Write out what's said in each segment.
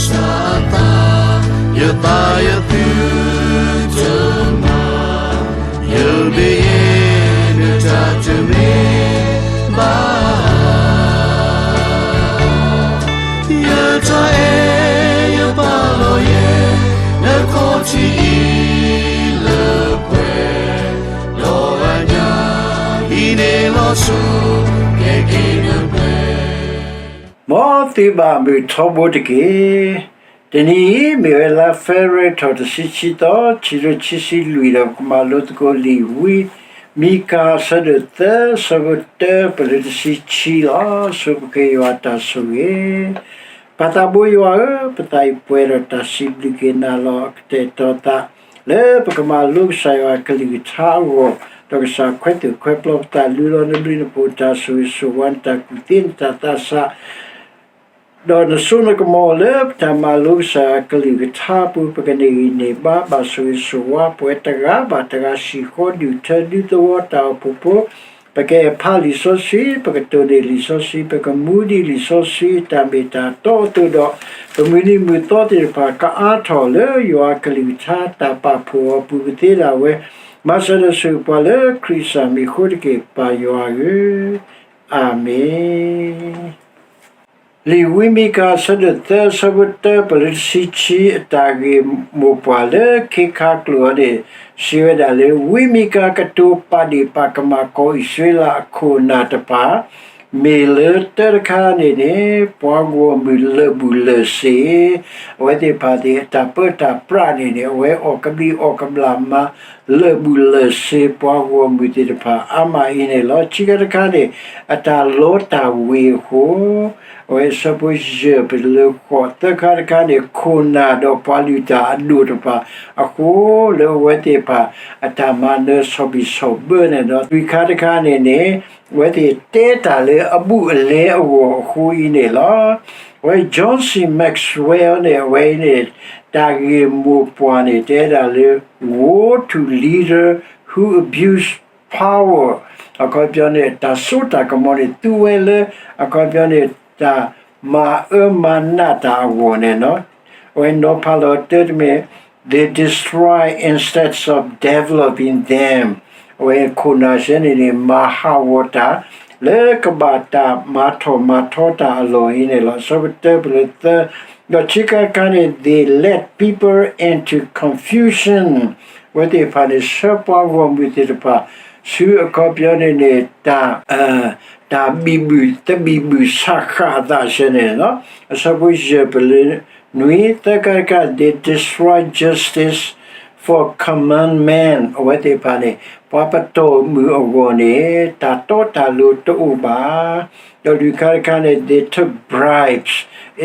စၢ်အသး, ယသးယသုတမၤ, ယမ့ၢ်ယဲဒၣ်တၢ်တမ့ၢ်ဘၣ်. ယတၢ်အဲၣ်ယပာ်လီၤယဲ, နခီၣ်ထံးအံၤလၢပှဲၤ, ဒီးအညၣ်အံၤန့ၣ်လီၤဆီ, ကဲက့ၤနပှဲၤ မ်သုဘၣ်မုာ်ထီဘိတက့ၢ်. တနံၤအံၤ မ့ၢ်ဝဲလါ February ထီၣ်တဆံခံသီ, ခံကထိခံဆံလွံၢ်ဒီး ပကမၤလိသကိးလံာ်ဝံမံကၤ အဆၢဒိၣ်သၢ အဆၢဖိတၢ ပလၢတဆံခံလီၤ. ဆိပဃ့ယွၤတၢ်ဆိၣ်ဂ့ၤ. ပၢ်သးဘိယွၤဧၢ, ပသးအံၤပှဲၤဒီးတၢ်စံးဘျုးက့ၤနၤလီၤ. အကတဲာ်ကတီၤသး လၢပကမၤလိကစၢ်ယွၤအကလုၢ်ကထါအဂီၢ်, ဒီးကစၢ်ခွဲးသူၣ်ခွဲးပျီပသး လုၢ်လီၤနဘျုးနဖှိၣ် တၢ်ဆိၣ်ဂ့ၤဆိၣ်ဝါ နတၢ်ကူၣ်သ့ နတၢ်သးစၢ် ဒီးနစိနကမီၤလၢပတၢ်မၤလိကစၢ်ယွၤအကလုၢ်ကထါအပူၤ ပကန့ၢ်ဂံၢ်န့ၢ်ဘါ ဘၣ်ဆိၣ်ဂ့ၤဆိၣ်ဝါ ပဝဲတဂၤဘၣ်တဂၤ စံၣ်ဃီဒုၣ်ထၢဒုသဝီတၢ်အိၣ်ဖှိၣ်ဖိ, ပကအဲၣ်ဖးလံာ်စီဆှံ, ပကတိၢ်န့ၢ်လံာ်စီဆှံ, ပကမူဒံးလံာ်စီဆှံ တၢ်မ့ၢ်တၢ်တီအသိးဒီး ပမုၢ်နံၤမုၢ်သီသ့ၣ်တဖၣ် ကအါထီၣ်လၢယွၤအကလုၢ်ကထါ တၢ်ပာ်ဖှိၣ်အီၤအပူၤ ကသ့ဒၣ်ဝဲ, မၤစၢၤဒီးဆိၣ်ဂ့ၤပှၤလၢခရံာ်ကစၢ်မံၤအဃိတက့ၢ် ပၢ်ယွၤဧၢ, အၤမ့ၣ်. လံာ်ဝံမံကၤ အဆၢဒိၣ်သၢ အဆၢဖိတၢ ပလၢတဆံခံ အတၢ်ဂ့ၢ်မိၢ်ပှၢ်လၢခ့ခါကျိာ်အံၤန့ၣ် စံးဝဲဒၣ်လၢ ဝံမံကၤကတိၤပာ်ဒ့ၣ်ပာ်ကမၣ်ကီၢ်အံၣ်စရ့လးအခိၣ်နၢ်တဖၣ် မ့ၢ်လၢတၢတခါန့ၣ်န့ၣ် ပှၤဂီၢ်မုၢ်လၢာ်ဘူၣ်လၢာ်စ့ၤ, အဝဲသ့ၣ်တဖၣ်သ့ၣ်အတၢ်ပၢတၢ်ပြးန့ၣ်န့ၣ် အဝဲအီၣ်ကဘျံးအီၣ်ကဘျၣ်မၤ လၢာ်ဘူၣ်လၢာ်စ့ၤ ပှၤဂီၢ်မုၢ်သ့ၣ်တဖၣ်အါမးအံၤန့ၣ်လီၤ. ခံခါတခါန့ၣ် အတၢ်လီတၢ်ဝ့ၤအဃိ, အဝဲအဆၢဖိယဲၢ်ပတုၤလၢဃိး, သၢခါတခါန့ၣ် ခိၣ်နၢ်ဒီးပှၤလုၢ်တၢ်အဒိၣ်တဖၣ်အဃိ လၢအဝဲသ့ၣ်တဖၣ်အတၢ်မၤနၢၤဆီၣ်ဘံၣ်ဆီၣ်ဘၢန့ၣ်ဒီး လွံၢ်ခါတခါန့ၣ်န့ၣ် အဝဲသ့ၣ်တဲတၢ်လၢအဘူးအလဲအဂီၢ်အဃိအံၤန့ၣ်လီၤ. အဝဲ John C Maxwell န့ၣ် အဝဲအံၤန့ၣ် တၢ်ဂ့ၢ်မိၢ်ပှၢ်န့ၣ် တဲဒၣ်လၢ Woe to leaders who abuse power, အခီပညီန့ၣ် တၢ်စိတၢ်ကမီၤန့ၣ် သူဝဲလၢ အခီပညီန့ၣ် တၢ်မၤအၢမၤနးတၢ်အဂီၢ်န့ၣ်လီၤ. အဝဲနီၤဖးလီၤတၢ်တမံၤ They destroy instead of developing them, အဝဲခိၣ်နၢ်စ့ၢ်န့ၣ်န့ၣ် မၤဟးဂီၤတၢ် လၢကဘၣ်တၢ်မၤထီၣ်မၤထီတၢ်အလီၢ်အံၤန့ၣ်လီၤ. အဆၢဖိတၢပတုၤလၢသၢ, ဒီးခံခါတခါန့ၣ် They led people into confusion, အဝဲသ့ၣ်တဖၣ်န့ၣ် ဆှၢပှၤဂီၢ်မုၢ်သ့ၣ်တဖၣ် ဆူအခီပညီန့ၣ်န့ၣ် တၢ် တၢ်ဘံၣ်ဘုၣ်သဘံၣ်ဘုၣ်ဆးဃာ်အသးစ့ၢ်န့ၣ်လီၤ. အဆၢဖိယဲၢ်ပတုၤလၢနွံ, သၢခါတခါ They destroy justice for common men, အဝဲသ့ၣ်တဖၣ်န့ၣ် ပှၤပတီၢ်မုၢ်အဂီၢ်န့ၣ် တၢ်တီတၢ်လိၤတအိၣ်ဘၣ်. ဒီးလွံၢ်ခါတခါန့ၣ် They took bribes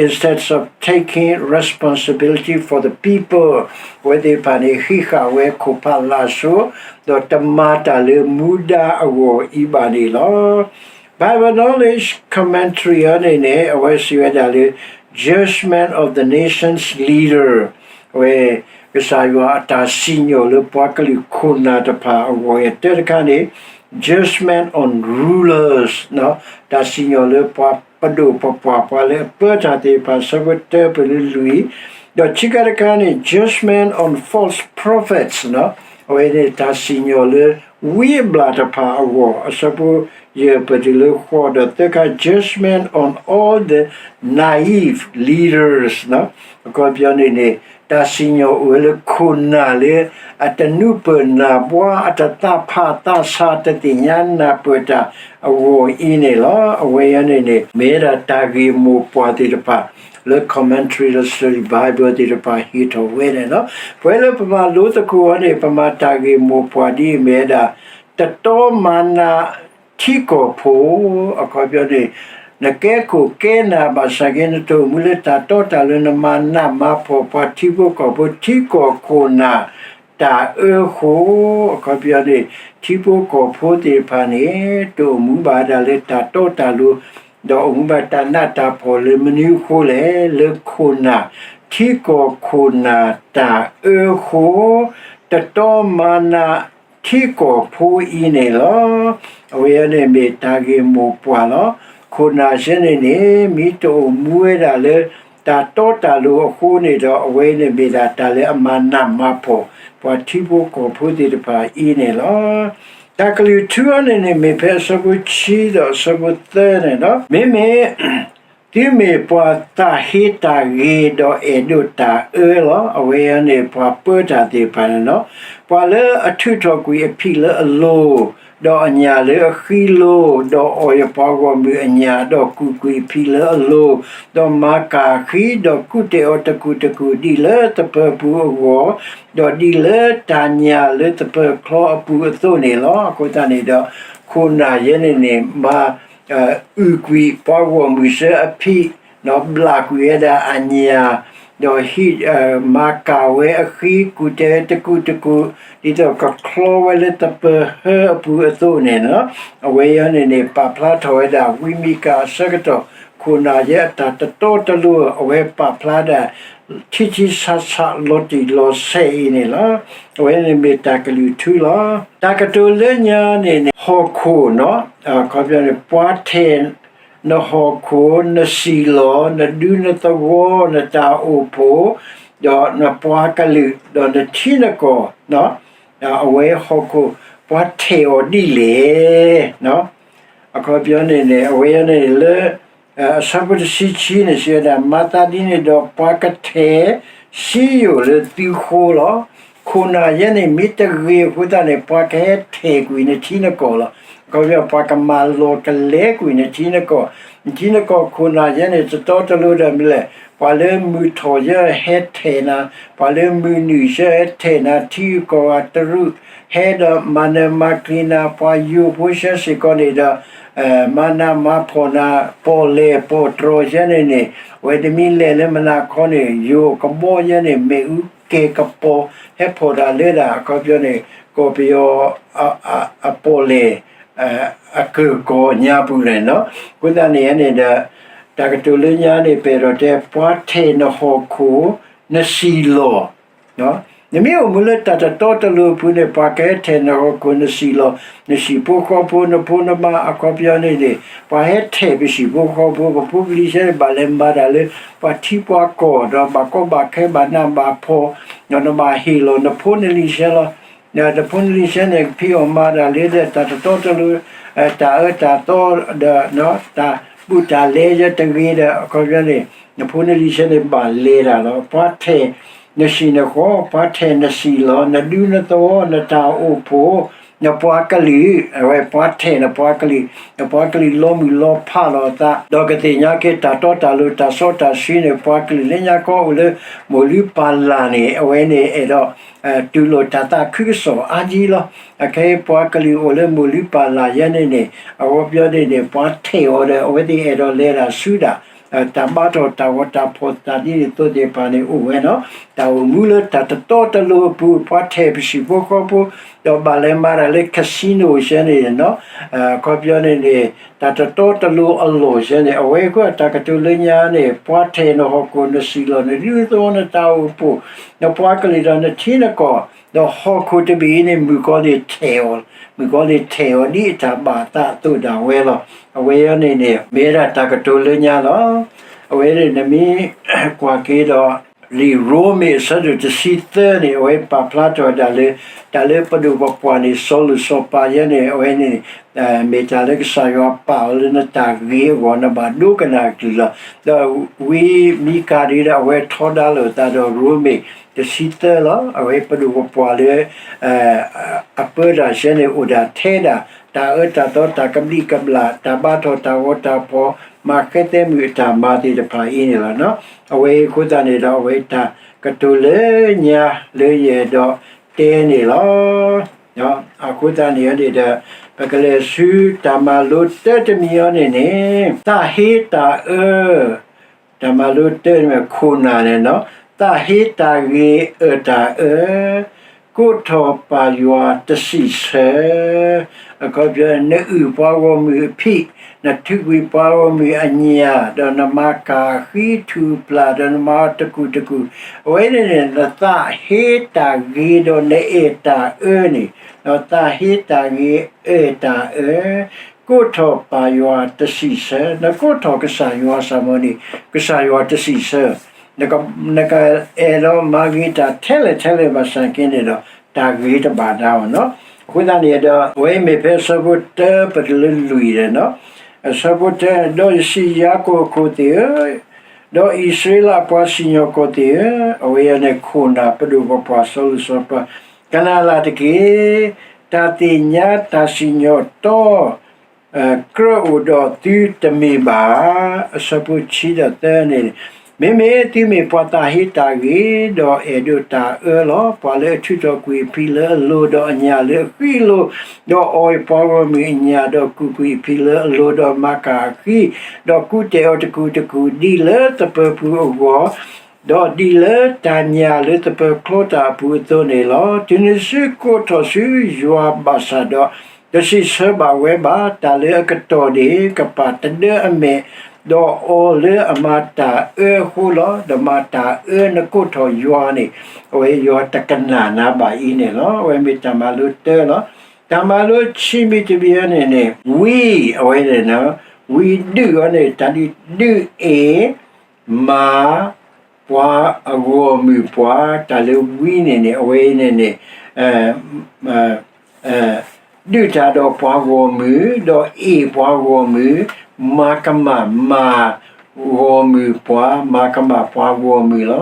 instead of taking responsibility for the people, အဝဲသ့ၣ်တဖၣ်န့ၣ် ဟံးဃာ်ဝဲခိၣ်ဖးလာ်စိၤ, ဒီးတမၤတၢ်လၢမူဒါအဂီၢ်အံၤဘၣ်န့ၣ်လီၤ. Bible Knowledge Commentary အံၤန့ၣ်န့ၣ် အဝဲစံးဝဲဒၣ်လၢ Judgment of the Nation's Leader, အဝဲ ကစၢ်ယွၤအတၢ်စံၣ်ညီၣ်လၢပှၤကလုာ်ခိၣ်နၢ်တဖၣ်အဂီၢ်, တၢတခါန့ၣ် Judgment on Rulers, တၢ်စံၣ်ညီၣ်လၢပှၤပဒိၣ်ပပှၢ် ပှၤလၢအပၢတၢ်သ့ၣ်တဖၣ် အဆၢဖိတၢပတုၤလၢလွံၢ်, ဒီးခံခါတခါန့ၣ် Judgment on False Prophets, အဝဲန့ၣ်တၢ်စံၣ်ညီၣ်လၢ ဝံအဘျၣ်တဖၣ်အဂီၢ်, အဆၢဖိယဲၢ်ပတုၤလၢဃိး, ဒီးသၢခါ Judgment on all the naive leaders, အခီပညီန့ၣ်န့ၣ် တၢ်စံၣ်ညီၣ်အိၣ်ဝဲလၢခိၣ်နၢ်လၢ အတနုာ်ပၢၢ်နၢ်ဘှါ, အတသးဖးသးဆး, တသ့ၣ်ညါနၢ်ပၢၢ်တၢ်အဂီၢ်အံၤန့ၣ်လီၤ. အဝဲအံၤန့ၣ်န့ၣ် မ့ၢ်ဝဲဒၣ်တၢ်ဂ့ၢ်မိၢ်ပှၢ်သ့ၣ်တဖၣ် လၢ commentary လၢ study Bible သ့ၣ်တဖၣ်ဟ့ၣ်ထီၣ်ဝဲန့ၣ်လီၤ. ပဝဲလၢပမၤလိသကိးအီၤန့ၣ် ပမၤတၢ်ဂ့ၢ်မိၢ်ပှၢ်ဒ်အံၤ မ့ၢ်ဝဲဒၣ် တတီမၤနးထံကီၢ်ဖိ, အခီပညီန့ၣ် နကဲခိၣ်ကဲနၢ်ဘၣ်ဆၣ်က့ နတအိၣ်မူလၢတၢ်တီတၢ်လိၤ နမၤနးမၤဖှီၣ်ပှၤထံဖိကီၢ်ဖိ ထံကီၢ်ခိၣ်နၢ်တၢ်အၢအဃိ, အခီပညီန့ၣ် ထံဖိကီၢ်ဖိသ့ၣ်တဖၣ်န့ၣ် တအိၣ်မူဘၣ်ဝဲဒၣ်လၢတၢ်တီတၢ်လိၤ ဒီးအိၣ်မူဘၣ်တၢ်နးတၢ်ဖှီၣ်လၢမနုၤအဃိလဲၣ်, လၢခိၣ်နၢ်, ထံကီၢ်ခိၣ်နၢ်တၢ်အၢအဃိ, တတီမၤနးထံကီၢ်ဖိအံၤန့ၣ်လီၤ. အဝဲအံၤန့ၣ်မ့ၢ်တၢ်ဂ့ၢ်မိၢ်ပှၢ်လီၤ. ခိၣ်နၢ်စ့ၢ်န့ၣ်န့ၣ် မ့ၢ်တအိၣ်မူဝဲဒၣ်လၢ တၢ်တီတၢ်လိၤအဃိန့ၣ်ဒီး အဝဲန့ၣ်မ့ၢ်ဒၣ်တၢ်လၢအမၤနးမၤဖှီၣ် ပှၤထံဖိကီၢ်ဖိသ့ၣ်တဖၣ်အံၤန့ၣ်လီၤ. တၢ်ကလုၢ်ထူအံၤန့ၣ်န့ၣ် မ့ၢ်ဖဲအဆၢဖိခံဒီးအဆၢဖိသၢန့ၣ်လီၤ. မ့မ့ၢ် သုမ့ၢ်ပှၤသးဟ့တၢ်ဂ့ၤဒီးအဲၣ်ဒိးတၢ်အၢလီၤ. အဝဲအံၤန့ၣ် ပှၤပၢတၢ်သ့ၣ်တဖၣ်န့ၣ်လီၤ. ပှၤလၢအထုးထီၣ်ကွံာ်အဖံးလၢအလိၤ, ဒီးအညၣ်လၢအဃံလိၤ, ဒီးအီၣ်ယပှၤဂီၢ်မုၢ်အညၣ်, ဒီးကူၣ်ကွံာ်အဖံးလၢအလိၤ, ဒီးမၤကၢ်အဃံ, ဒီးကူၣ်တဲာ်အီၤတကူာ်တကူာ် ဒ်လၢသပၢၤပူၤအဂီၢ်, ဒီးဒ်လၢတၢ်ညၣ်လၢသပၢၤချီအပူၤအသိးန့ၣ်လီၤ. အဃိသတးန့ၣ်ဒီး ခိၣ်နၢ်ယဲန့ၣ်န့ၣ် မၤ အုၣ်ကွံာ်ပှၤဂီၢ်မုၢ်ဆၢအဖံး, ဒီးဘျၣ်ကွံာ်ဝဲဒၣ်အညၣ်, ဒီးဟံး မၤကၢ်ဝဲအဃံ ကူၣ်တဲာ်တကူာ်တကူာ် ဒ်သိးကချီဝဲလၢသပၢၤဟၢအပူၤအသိးန့ၣ်လီၤ. အဝဲအံၤန့ၣ်န့ၣ် ပာ်ဖျါထီၣ်ဝဲဒၣ် ဝံမံကၤအဆၢကတီၢ် ခိၣ်နၢ်ယဲအတၢ်တတီတလိၤ အဝဲပာ်ဖျါဒၣ် ထံထံဆးဆးလီၤတံၢ်လီၤဆဲးအံၤန့ၣ်လီၤ. အဝဲန့ၣ်မ့ၢ်တၢ်ကလုၢ်ထူလီၤ. တၢ်ကတိၤလၢညါန့ၣ်န့ၣ် ဟီၣ်ခိၣ်နီၤ, အခီပညီန့ၣ် ပှၤထဲးနဟီၣ်ခိၣ်, နစံၣ်လီၤ, နဒူနသဝီ, နတၢ်အိၣ်ဖှိၣ်, ဒီးနပှၤကလုာ်, ဒီးနထံနကီၢ်, အဝဲဟီၣ်ခိၣ် ပှၤထဲးအီၤဒ်လဲၣ်. အခီပညီန့ၣ်န့ၣ် အဝဲန့ၣ်လၢ အဆၢဖိတဆံခံန့ၣ် စံးဝဲဒၣ် မၤသးဒ်န့ၣ်ဒီး ပှၤကထဲးစံယိၣ်လၢသုဃိလီၤ. ခိၣ်နၢ်ယဲန့ၣ် မ့ၢ်တဂ့ၤအဃိသတးန့ၣ် ပှၤကဟဲထဲးကွံာ်နထံနကီၢ်လီၤ. အခီပညီ ပှၤကမၤလီၤကလဲကွံာ်နထံနကီၢ်, နထံနကီၢ်ခိၣ်နၢ်ယဲန့ၣ် တတီတလိၤဒီးမနုၤလဲၣ်, ပှၤလၢမုၢ်ထီၣ်ယဲဟဲထဲးနၤ, ပှၤလၢမုၢ်နုာ်ယဲဟဲထဲးနၤ, ထံဂုၤကီၢ်ဂၤတရူး ဟဲဒီးမၤနၢၤမၤကျံၤနၤ, ပှၤယိၤဖိဆၢစ့ၢ်ကီးန့ၣ်ဒီး မၤနးမၤဖှီၣ်နၤ, ပီၣ်လဲၣ်ပီၣ်တြီၤယဲန့ၣ်န့ၣ် အဝဲတမ့ၢ်လဲၤလၢမုၢ်နၤခီန့ၣ် ယိၤကဘီယဲန့ၣ် မ့ၣ်အူကဲၤကပီၤ ဟဲဖီၣ်တၢ်လၢဒၣ် အခီပညီန့ၣ် ကီၢ်ပယီၤ အပီၣ်လဲၣ် အကၢၢ်ကီၢ်ညါပူၤန့ၣ်လီၤ. အဃိသတးန့ၣ်န့ၣ်ဒီး တၢ်ကတိၤလၢညါန့ၣ် ပအဲၣ်ဒိးတဲ ပှၤထဲးနဟီၣ်ခိၣ် နစံၣ်လီၤ နမ့ၢ်အိၣ်မူလၢတၢ်တတီတလိၤအပူၤန့ၣ် ပှၤကဟဲထဲးနဟီၣ်ခိၣ်နစံၣ်လီၤ, နဟံၣ်ဖိဃီဖိ နဖိနမါ အခီပညီန့ၣ်န့ၣ် ပှၤဟဲထဲးပဟံၣ်ဖိဃီဖိ ပဖိပလံၤဆဲန့ၣ် ဘၣ်လဲၤမၤတၢ်လၢ ပှၤထံပှၤကီၢ် ဒီးဘၣ်ကီဘၣ်ခဲ ဘၣ်နးဘၣ်ဖှီၣ်, ဒီးနဘၣ်ဟ့ၣ်လီၤနဖိနလံၤဆဲလီၤ. နဖိနလံၤဆဲန့ၣ် ဖံးအီၣ်မၤတၢ်လၢတၢ်တတီတလိၤ တၢ်အၢတၢ်သီဒီး တၢ်ဘူးတၢ်လဲယဲတဂ့ၤဒီး အခီပညီန့ၣ် နဖိနလံၤဆဲန့ၣ် ဘၣ်လဲၤတၢ်လီၤ. ပှၤထဲးနဟံၣ်နဃီ, ပှၤထဲးနစံၣ်လီၤ, နဒူနသဝီ, နတၢ်အိၣ်ဖှိၣ်, နပှၤကလုာ်, အဝဲပှၤထဲးနပှၤကလုာ်, နပှၤကလုာ်လီၤမုၢ်လီၤဖးလီၤအသး ဒီးကသ့ၣ်ညါက့ၤ တၢ်တီတၢ်လိၤတၢ်စီတၢ်ဆှံန့ၣ် ပှၤကလုာ်လၢညါကီအိၣ်လၢ မိၢ်လုၢ်ပၢ်လၢ်န့ၣ် အဝဲန့ၣ်အဲၣ်ဒိး တူၢ်လိာ်တၢ်သးခုကစီၣ်အါကံလီၤ. အခဲအံၤပှၤကလုာ်အိၣ်လၢမိၢ်လုၢ်ပၢ်လၢ်ယဲန့ၣ်န့ၣ် အခီပညီန့ၣ်န့ၣ် ပှၤထဲးအီၤဒီး အဝဲသ့ၣ်အဲၣ်ဒိးလဲၤဒၣ်ဆူဒၣ် တၢ်ဘါထီၣ်တၢ်ဂီၤတၢ်ဖီၣ်သးဒ်န့ၣ်သိးသ့ၣ်တဖၣ်န့ၣ်အိၣ်ဝဲနီၤ. တၢ်အိၣ်မူလၢတၢ်တတီတလိၤအပူၤ ပှၤထဲးပဟံၣ်ဖိဃီဖိ ဒီးဘၣ်လဲၤမၤတၢ်လၢ casino ယဲန့ၣ်နီၤ. အခီပညီန့ၣ်န့ၣ် တၢ်တတီတလိၤအလီၢ်ယဲန့ၣ် အဝဲအဃိတၢ်ကတိၤလၢညါန့ၣ် ပှၤထဲးနဟီၣ်ခိၣ်နစံၣ်လီၤ နဒူနသဝီနတၢ်အိၣ်ဖှိၣ် နပှၤကလုာ်ဒီးနထံနကီၢ် ဒီးဟီၣ်ခိၣ်တဘ့ၣ်အံၤန့ၣ် မုၣ်ကီၤလံၢ်ထဲးအီၤ, မုၣ်ကီၤလံၢ်ထဲးအီၤဒ်အတၢ်ဘၣ်အသးအသိးဒၣ်ဝဲလီၤ. အဝဲအံၤန့ၣ်န့ၣ် မ့ၢ်ဝဲဒၣ်တၢ်ကတိၤလၢညါလီၤ. အဝဲန့ၣ်နမ့ၢ်ကွၢ်က့ၤဒီး လံာ်ရိမ့ၤအဆၢဒိၣ်တဆံသၢန့ၣ် အဝဲပာ်ဖျါထီၣ်ဝဲဒၣ်လၢ တၢ်လၢပဒိၣ်ပပှၢ်န့ၣ် စီၤလိၣ်စီၤပၤယဲန့ၣ် အဝဲန့ၣ် မ့ၢ်တၢ်လၢကစၢ်ယွၤပာ်အီၤလၢနတၢ်ဂ့ၤအဂီၢ် နဘၣ်ဒိကနၣ်အကလုၢ်လီၤ. ဒီးဝံမံကၤဒ်ဒီး အဝဲထီဒါလိာ်အသးဒီးရိမ့ၤတဆံသၢလီၤ. အဝဲပဒိၣ်ပပှၢ်လၢ အပၢတၢ်ဆဲန့ၣ် အိၣ်ဒၣ်ထဲဒၣ် တၢ်အၢတၢ်သီတၢ်ကဘျံးကဘျၣ် တၢ်ဘါထီၣ်တၢ်ဂီၤတၢ်ဖီၣ် မၤဃဲသဲမုၣ်အတၢ်မၤသ့ၣ်တဖၣ်အံၤန့ၣ်လီၤ. အဝဲအဃိသတးန့ၣ်ဒီး အဝဲတၢ်ကတိၤလၢညါလၢယအဲၣ်ဒိးတဲန့ၣ်လီၤ. အဃိသတးန့ၣ်န့ၣ်ဒီး ပကလဲၤဆူတၢ်မၤလိတၢတမံၤအံၤန့ၣ်န့ၣ် သးဟ့တၢ်အၢ တၢ်မၤလိတၢန့ၣ် ခိၣ်နၢ်န့ၣ်နီၤ သးဟ့တၢ်ဂ့ၤအၢတၢ်အၢ ကိးထီၣ်ပၢ်ယွၤတစံးဆၢ အခီပညီ နအုၣ်ပှၤဂီၢ်မုၢ်အဖံး, နထုးကွံာ်ပှၤဂီၢ်မုၢ်အညၣ်, ဒီးနမၤကၢ်ဃံထူၣ်ပျၢ်, ဒီးနမၤအီၤတကူာ်တကူာ်, အဝဲန့ၣ်န့ၣ် နသးဟ့တၢ်ဂ့ၤဒီးနအဲၣ်တၢ်အၢန့ၣ်, ဒီးသးဟ့တၢ်ဂ့ၤအၢတၢ်အၢ ကိးထီၣ်ပၢ်ယွၤတစံးဆၢ, နကိးထီၣ်ကစၢ်ယွၤစ့ၢ်မ့ၢ်န့ၣ်, ကစၢ်ယွၤတစံးဆၢ, နကအဲၣ်ဒိးမၤဂ့ၤတၢ်ထဲလဲၣ်ထဲလဲၣ်ဘၣ်ဆၣ်က့န့ၣ်ဒီး တၢ်ဂ့ၤတဘၣ်နၤဘၣ်နီၤ. အဃိသတးန့ၣ်ဒီး အဝဲအံၤမ့ၢ်ဖဲအဆၢဖိတၢပတုၤလၢလွံၢ်န့ၣ်နီၤ. အဆၢဖိတၢ, ဒီးယစံး, ယၤကိာ်အခိၣ်သ့ၣ်ဧၢ, ဒီးအံၣ်စရ့လးပှၤစံၣ်ညီၣ်ကွီၢ်သ့ၣ်ဧၢ, အဝဲအံၤန့ၣ်ခိၣ်နၢ်ပဒိၣ်ပပှၢ်စီၤလိၤစီၤပၤ, ကနၣ်လၢ်တက့ၢ်. တၢ်သ့ၣ်ညါတၢ်စံၣ်ညီၣ်တီ ကြၢးအိၣ်ဒီးသုတမ့ၢ်ဘၣ်. အဆၢဖိဆံဒီးသၢန့ၣ်, မ့မ့ၢ်သုမ့ၢ်ပှၤသးဟ့တၢ်ဂ့ၤ, ဒီးအဲၣ်ဒိးတၢ်အၢလီၤ. ပှၤလၢအထုးထီၣ်ကွံာ်အဖံလၢအလိၤ, ဒီးအညၣ်လၢအဃံအလိၤ, ဒီးအီၣ်ပှၤဂီၢ်မုၢ်အညၣ်, ဒီးကူၣ်ကွံာ်အဖံလၢအလိၤ, ဒီးမၤကၢ်အဃံ, ဒီးကူးတဲာ်အီၤတကူာ်တကူာ်, ဒ်လၢသပၢၤပူၤအဂီၢ်, ဒီးဒ်လၢတၢ်ညၣ်လၢသပၢၤကျီတၢ်အပူၤအသိးန့ၣ်လီၤ. တုၤနုၤတစုကိးထီၣ်ဆူယွၤဘၣ်ဆၣ်ဒီး, တစံးဆၢဘၣ်ဝဲဘၣ်. တၢ်လၢအကတီၢ်န့ၣ် ကပာ်တဒၢအမဲာ်, ဒီးအီၤလၢအမၤတၢ်အၢအဃိလီၤ. ဒီးမၤတၢ်အၢနကိးထီၣ်ယွၤန့ၣ်, အဝဲယွၤတကနၣ်နၤဘၣ်အံၤန့ၣ်လီၤ. အဝဲမ့ၢ်တၢ်မၤလိတၢလီၤ. တၢ်မၤလိဆံမံၤတမံၤအံၤန့ၣ်န့ၣ်, ဝံအဝဲန့ၣ်, ဝံဒုးအီၤန့ၣ် တၢ်ဒုးဒုးအ့ၣ် မၤ ပှၤအဂီၢ်မုၢ်ပှၤ, တၢ်လၢဝံန့ၣ်န့ၣ် အဝဲအံၤန့ၣ်န့ၣ် ဒုးတၢ်ဒီးပှၤဂီၢ်မုၢ်, ဒီးအ့ၣ်ပှၤဂီၢ်မုၢ်, မၤကမၣ်မၤဂီၢ်မုၢ်ပှၤ, မၤကမၣ်ပှၤဂီၢ်မုၢ်လီၤ.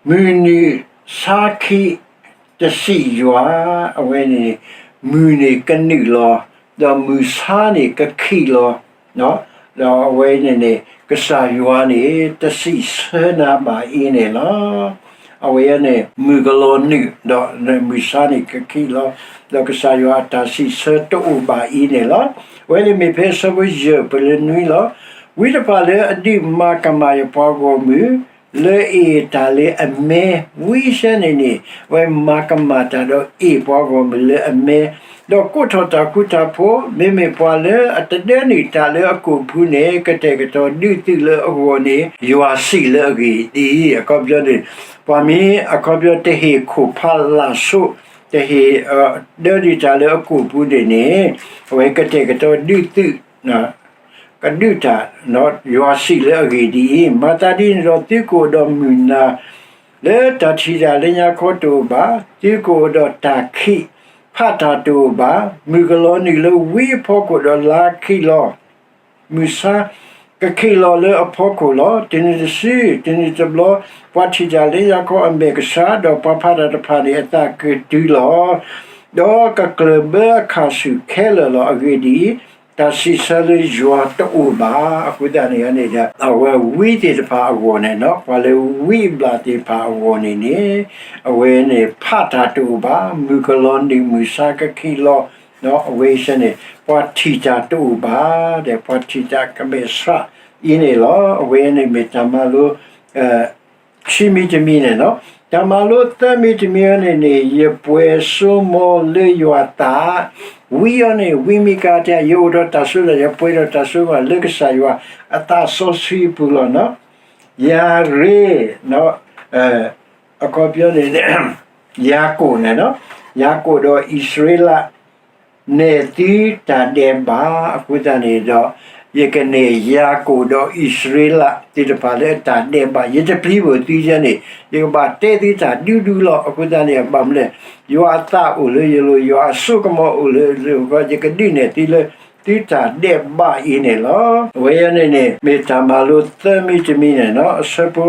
မုၢ်နုာ်ဆါခံတစံးယွၤ, အဝဲန့ၣ် မုၢ်န့ၣ်ကနုာ်လီၤ, ဒီးမုၢ်ဆါန့ၣ်ကခံးလီၤ, ဒီးအဝဲန့ၣ်န့ၣ် ကစၢ်ယွၤန့ၣ် တစံးဆၢနၤဘၣ်အံၤန့ၣ်လီၤ. အဝဲန့ၣ် မုၢ်ကလီၤနုာ်, ဒီးမုၢ်ဆါန့ၣ်ကခံးလီၤ, ဒီးကစၢ်ယွၤအတၢ်စံးဆၢတအိၣ်ဘၣ်အံၤန့ၣ်လီၤ. အဝဲန့ၣ်မ့ၢ်ဖဲအဆၢဖိယဲၢ်ပတုၤလၢနွံလီၤ. ဝံတဖၣ်လၢအဒုးမၤကမၣ်ယပှၤဂီၢ်မုၢ် လၢအ့ၣ်တၢ်လၢအမဲ, ဝံစဲန့ၣ်န့ၣ် အဝဲမၤကမၣ်တၢ်ဒီးအ့ၣ်ပှၤဂီၢ်မုၢ်လၢအမဲ, ဒီးကိးထီၣ်တၢ်ဃူတၢ်ဖိး, မ့မ့ၢ်ပှၤလၢအတဒၢနုာ်တၢ်လၢအကိာ်ပူၤန့ၣ် ကတဲာ်ကတီၤဒုးသုးလၢအဂီၢ်န့ၣ် ယွၤစံးလၢအဂ့ၢ်ဒ်အံၤ, အခီပညီန့ၣ် ပှၤမ့ၢ်အခီပညီတဟ့ၣ်ခိၣ်ဖးလၢ်ဆိး, တဟ့ၣ်ဒၢနုာ်တၢ်လၢအကိာ်ပူၤန့ၣ်န့ၣ် အဝဲကတဲာ်ကတီၤဒုးသုး ကဒုးတၢ်, ယွၤစံးလၢအဂ့ၢ်ဒ်အံၤ, မၤသးဒ်န့ၣ်ဒီး သုကအိၣ်ဒီးမုၢ်နၤ လၢတၢ်ထံၣ်တၢ်လၢညါခီတအိၣ်ဘၣ်, သုကအိၣ်ဒီးတၢ်ခံးဖးတၢ်တအိၣ်ဘၣ်. မုၢ်ကလီၤနုာ်လၢဝံအဖီခိၣ်ဒီးလါခံးလီၤ, မုၢ်ဆါကခံးလီၤလၢအဖီခိၣ်လီၤ. တုၤနုၤတစု, တုၤနုၤတဘျီ, ပှၤထံၣ်တၢ်လၢညါခီအမဲာ်ကဆှး, ဒီးပှၤဖးတၢ်တဖၣ်န့ၣ် အသးကတုၤလီၤ, ဒီးကကျၢၢ်ဘၢအခၣ်ဆူၣ်ခဲလၢာ်လီၤ. အဂ့ၢ်ဒ်အံၤ, တၢ်စံးဆၢလၢယွၤတအိၣ်ဘၣ်. အဃိသတးန့ၣ်န့ၣ်ဒီး အဝဲဝံသ့ၣ်တဖၣ်အဂီၢ်န့ၣ်, ပှၤလၢဝံအဘျၣ်သ့ၣ်တဖၣ်အဂီၢ်န့ၣ်န့ၣ်, အဝဲန့ၣ်ဖးတၢ်တအိၣ်ဘၣ်, မုၢ်ကလီၤနုာ်မုၢ်ဆါကခံးလီၤ, အဝဲစ့ၢ်န့ၣ် ပှၤထံၣ်တၢ်တအိၣ်ဘၣ်, ဒီးပှၤထံၣ်တၢ်ကမဲာ်ဆှးအံၤန့ၣ်လီၤ. အဝဲန့ၣ်မ့ၢ်တၢ်မၤလိ ခံမံၤတမံၤန့ၣ်လီၤ. တၢ်မၤလိသၢမံၤတမံၤအံၤန့ၣ်န့ၣ်, ယပှဲၤစိမိၤလၢယွၤအသး, ဝံအံၤန့ၣ် ဝံမံကၤတဲ ယအိၣ်ဒီးတၢ်စိဒီး ယပှဲၤဒီးတၢ်စိကမီၤလၢကစၢ်ယွၤအသးစီဆှံအပူၤလီၤ. ယၤရ့, အခီပညီန့ၣ် ယၤကိာ်န့ၣ်, ယၤကိာ်ဒီးအံၣ်စရ့လး နဲၣ်သုတၢ်ဒဲးဘးအဃိသတးန့ၣ်ဒီး, ယကနဲၣ်ယၤကိာ်ဒီးအံၣ်စရ့လးသ့ၣ်တဖၣ်လၢအတၢ်ဒဲးဘး, ယတပျံၤဘၣ်သုယဲန့ၣ်, ယကဘၣ်တဲသုတၢ်ဒူဒူလီၤ. အဃိသတးန့ၣ် ဘၣ်မနုၤလဲၣ်, ယွၤအသးအိၣ်လၢယလိၤ, ယွၤအစိကမီၤအိၣ်လၢယလိၤ, ယကဒုးနဲၣ်သုလၢသုတၢ်ဒဲးဘးအံၤန့ၣ်လီၤ. အဝဲအံၤန့ၣ်န့ၣ် မ့ၢ်တၢ်မၤလိသၢမံၤတမံၤန့ၣ်လီၤ. အဆၢဖိ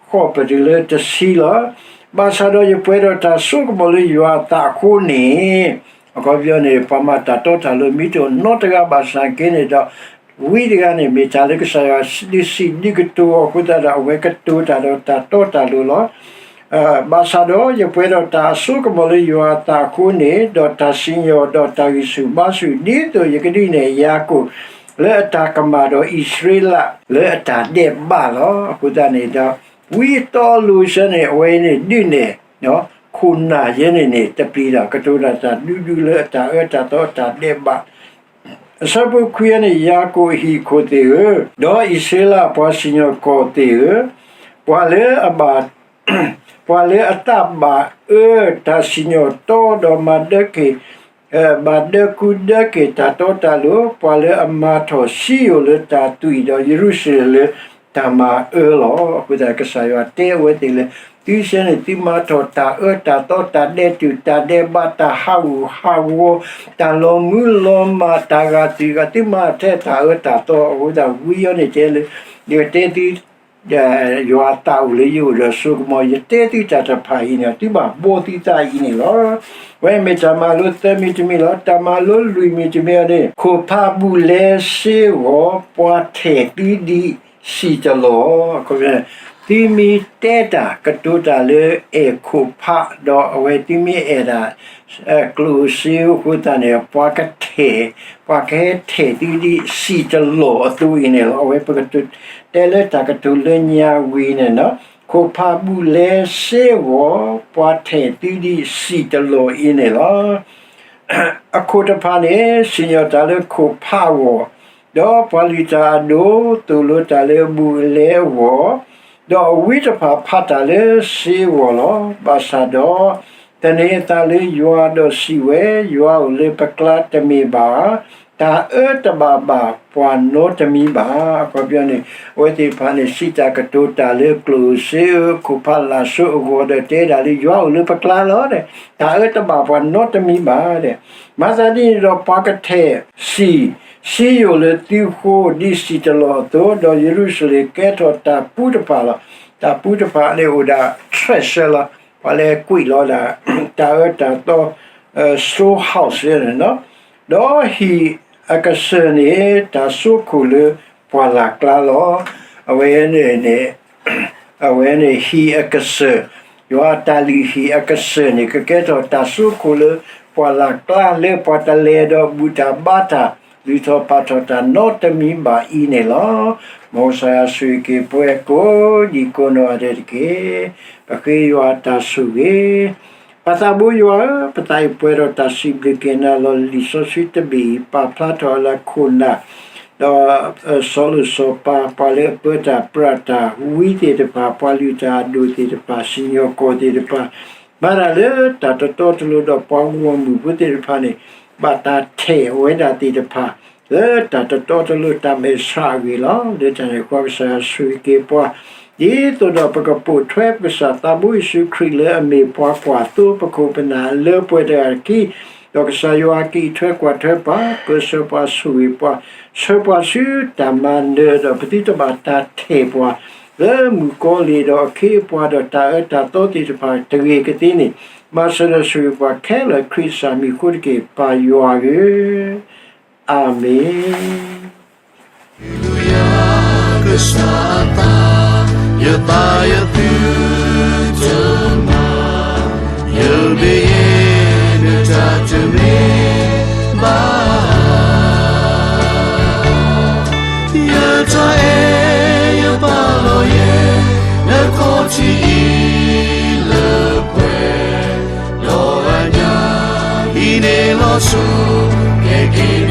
ဃိးပတုၤလၢတဆံလီၤ. ဘၣ်ဆၣ်ဒီးယပှဲၤဒီးတၢ်စိကမီၤလၢယွၤအသးအဃိန့ၣ်, အခီပညီန့ၣ် ပှၤမၤတၢ်တီတၢ်လိၤမ့ၢ်တအိၣ်နီတဂၤဘၣ်ဆၣ်က့န့ၣ်ဒီး, ဝံတဂၤန့ၣ် မ့ၢ်တၢ်လၢကစၢ်ယွၤဒုးစံးဒုးကတိၤအဃိသတးဒီး အဝဲကတိၤတၢ်ဒီးတၢ်တီတၢ်လိၤလီၤ. ဘၣ်ဆၣ်ဒီးယပှဲၤဒီးတၢ်အစိကမီၤလၢယွၤအသးအဃိန့ၣ်, ဒီးတၢ်စံၣ်ညီၣ်ဒီးတၢ်ဂံၢ်ဆူၣ်ဘါဆူၣ် ဒ်သိးယကဒုးနဲၣ်ယၤကိာ်လၢအတၢ်ကမၣ်ဒီးအံၣ်စရ့လးလၢအတၢ်ဒဲးဘးလီၤ. အဃိသတးန့ၣ်ဒီး ဝံတီလိၤစ့ၢ်န့ၣ် အဝဲန့ၣ်ဒုးနဲၣ် ခိၣ်နၢ်ယဲန့ၣ်န့ၣ် တပျံၤဒီး ကတိၤတၢ်တၢ်ဒူဒူလၢအတၢ်အၢတၢ်သီအတၢ်ဒဲးဘး အဆၢဖိခွံန့ၣ် ယၤကိာ်အဟံၣ်အခိၣ်သ့ၣ်ဧၢ, ဒီးအံၣ်စရ့လးပှၤစံၣ်ညီၣ်ကွီၢ်သ့ၣ်ဧၢ, ပှၤလၢအဘၣ်, ပှၤလၢအသးဘၣ်အၢတၢ်စံၣ်ညီၣ်တီဒီးမၤဒၢက့ၤ ဘၣ်ဒၢကူဒၢက့ၤတၢ်တီတၢ်လိၤ, ပှၤလၢအမၤထီၣ်စံယိၣ်လၢတၢ်သွံၣ်, ဒီးယရူၤၡလ့ၣ်လၢတၢ်မၤအၢလီၤ. အဃိသတးကစၢ်ယွၤတဲဝဲသ့ၣ်လၢ သုဆၢန့ၣ် သုမၤထီၣ်တၢ်အၢတၢ်သီ, တၢ်ဒဲးတူာ်တၢ်ဒဲးဘး, တၢ်ဟးဂူာ်ဟးဂီၤ, တၢ်လီၤမုၢ်လီၤမၢ်, တၢ်ဂာ်သွံၣ်ဂာ်, သုမၤထဲတၢ်အၢတၢ်သီ, အဃိသတးဝံအီၤန့ၣ်တဲလၢ ယကတဲသု ယွၤအသးအိၣ်လၢယအိၣ်ဒီးစိကမီၤ, ယတဲသုတၢ်တဖၣ်အံၤန့ၣ် သုဘၣ်ဘှီသုသးအံၤန့ၣ်လီၤ. ဝဲမ့ၢ်တၢ်မၤလိသၢမံၤတမံၤလီၤ. တၢ်မၤလိလွံၢ်မံၤတမံၤအံၤန့ၣ် ခိၣ်ဖးဘူးလဲစ့ဂီၤ, ပှၤထဲးသုဒ်စံၣ်တလီၢ်. သုမ့ၢ်တဲတၢ်ကတိၤတၢ်လၢအဲၣ်ခိၣ်ဖး, ဒီးအဝဲသုမ့ၢ်အဲၣ်ဒၣ် ကျိၣ်စ့အဃိသတးန့ၣ် ပှၤကထဲး, ပှၤကဟဲထဲးသုဒ်စံၣ်တလီၢ်အသိးအံၤန့ၣ်လီၤ. အဝဲပကတဲလၢတၢ်ကတိၤလၢညါဝံၤန့ၣ်, ခိၣ်ဖးဘူးလဲစ့ဂီၤ, ပှၤထဲးသုဒ်စံၣ်တလီၢ်အံၤန့ၣ်လီၤ. အခိၣ်တဖၣ်န့ၣ် စံၣ်ညီၣ်တၢ်လၢခိၣ်ဖးအဂီၢ်, ဒီးပှၤလုၢ်တၢ်အဒိၣ် သိၣ်လိတၢ်လၢအဘူးအလဲအဂီၢ်, ဒီးအဝံတဖၣ်ဖးတၢ်လၢစ့အဂီၢ်လီၤ. ဘၣ်ဆၣ်ဒီး သန့ၤအသးလၢယွၤဒီးစံးဝဲ, ယွၤအိၣ်လၢပကျါတမ့ၢ်ဘၣ်ဧါ. တၢ်အၢတဘၣ်ဘၣ်ပှၤနီတမံၤဘၣ်. အခီပညီန့ၣ် အဝဲသ့ၣ်တဖၣ်န့ၣ် စံးတၢ်ကတိၤတၢ်လၢကျိၣ်ဧၢစ့ဧၢ ခိၣ်ဖးလၢ်စိအဂီၢ်ဒီးတဲဒၣ်လၢ ယွၤအိၣ်လၢပကျါလီၤ. တၢ်အၢတဘၣ်ပှၤနီတမံၤဘၣ်. မၤသးဒ်န့ၣ်ဒီး ပှၤကထဲးစံၣ်စံယိၣ်လၢသုဃိ ဒ်စံၣ်တလီၢ်အသိး, ဒီးယရူၤၡလ့ၣ်ကဲထီၣ်တၢ်ပူၤတဖၣ်လီၤ. တၢ်ပူၤတဖၣ်န့ၣ်အိၣ်ဒၣ် treasure လီၤ. ပှၤလၢကွံာ်လီၤဒၣ် တၢ်အၢတၢ်သီ storehouse န့ၣ်လီၤ. ဒီးဟံၣ်အကစၢၢ်န့ၣ် တၢ်စိခိၣ်လၢပှၢ်လၢ်ကျါလီၤ. အဝဲန့ၣ် အဝဲန့ၣ်ဟံၣ်အကစၢၢ်, ယွၤအတၢ်လုၢ်ဟံၣ်အကစၢၢ်န့ၣ် ကကဲထီၣ်တၢ်စိခိၣ်လၢပှၢ်လၢ်ကျါ လၢပှၤတလဲၤဒီးဘူၣ်တၢ်ဘါတၢ် လုၢ်ထီၣ်ပာ်ထီၣ်တၢ်နီတမံၤဘၣ်အံၤန့ၣ်လီၤ. မ်ကစၢ်ယွၤဆိၣ်ဂ့ၤက့ၤပှၤကိးဒံးကိးနီၢ်ဂၤဒဲးတက့ၢ်. ပဃ့ယွၤအတၢ်ဆိၣ်ဂ့ၤ ပၢ်သးဘိယွၤဧၢ, ပသးအံၤပှဲၤဒီးတၢ်စံးဘျုးက့ၤနၤလီၤ. လံာ်စီဆှံတဘ့ၣ်အံၤ ပာ်ဖျါထီၣ်လၢခိၣ်နၢ်, ဒီးစီၤလိၤစီၤပၤ, ပှၤလၢအပၢတၢ်ပြးတၢ်ဝံသ့ၣ်တဖၣ်, ပှၤလုၢ်တၢ်အဒိၣ်သ့ၣ်တဖၣ်, စံၣ်ညီၣ်ကွီၢ်သ့ၣ်တဖၣ်, မၤတၢ်လၢတၢ်တတီတလိၤဒီးပှၤဂီၢ်မုၢ်ဖိသ့ၣ်တဖၣ်န့ၣ် ဘၣ်တၢ်ထဲးအဝဲဒၣ်သ့ၣ်တဖၣ် လၢတၢ်တတီတလိၤတၢ်မဲာ်ဆှးအဂ့ၢ်လီၤ. လၢတၢ်န့ၣ်အဃိ ကစၢ်ယွၤဆိၣ်ဂ့ၤက့ၤပှၤ, ဒ်သိးဒီးပကပိာ်ထွဲပကစၢ်သးဘိယ့ၣ်ၡူးခရံာ်လၢအမ့ၢ်ပှၤကွၢ်သိပခိၣ်ပနၢ်အလၢပှဲၤတဂၤတက့ၢ်. ဒီးကစၢ်ယွၤက့ၤထွဲကွၢ်ထွဲပှၤ, ပၢဆှၢပှၤဆိၣ်ဂ့ၤပှၤ, ဆှၢပှၤဆူတၢ်မၤနၢၤဒီး ပသုတဘၣ်တၢ်ထဲးပှၤ လၢမုၣ်ကီၤလံၢ်ဒီးအခ့အပှၤဒီးတၢ်အၢတၢ်သီသ့ၣ်တဖၣ်တဂ့ၤကသ့န့ၣ်, မၤစၢၤဒီးဆိၣ်ဂ့ၤပှၤခဲလၢာ်ခရံာ်စၢ်မံၤအဃိတက့ၢ်, ပၢ်ယွၤဧၢ, အၤမ့ၣ်. ကစၢ်အသး, ယသးယသုတမၤ, ယုၢ်ဒ်ယဲၢ်နတၢ်တမ့ၢ်ဘၣ် ယတၢ်အဲၣ်ယပာ်လီၤယဲၢ် နခီၣ်ထံးအံၤလၢပှဲၤဒီးအညၣ်, ဟံးန့ၢ်လီၤဆူ ကဲက့ၤ